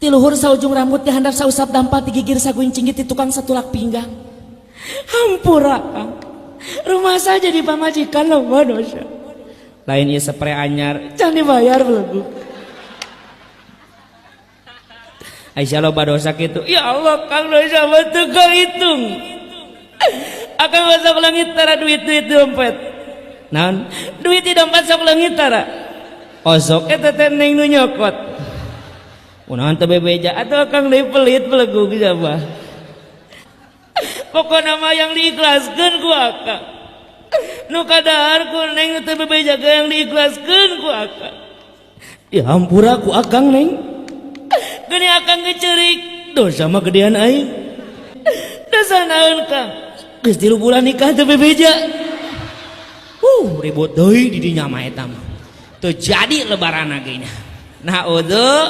Ti luhur saujung rambut, ti handap sausap dampal, ti gigir saguncing, ti tukang satulak pinggang. Hampura, Kang. Rumasa jadi pamajikan loba dosa. Lain ieu sepre anyar, can dibayar belegu. Aisyah loba dosa kitu. Ya Allah, Kang, dosa mah teu kahitung. Akang sok leungit tara duit-duit dompet? Naon? Duit di dompet sok leungit tara? Osok eta teh neng nu nyokot. Kunaon teu bebeja atuh, Akang deui pelit belegu siapa? Pokona mah yang diikhlaskeun ku akang. Nu kadahar ku neng teu bebeja ge yang diikhlaskeun ku akang. Dihampura ku akang, neng. Gini akang gecerik, dosa mah gedean aing. Dosa naon, Kang? Geus 3 bulan nikah teu bebeja. Ribut deui di dinya mah eta mah. Teu jadi lebaran ge nya. Nah, udhu.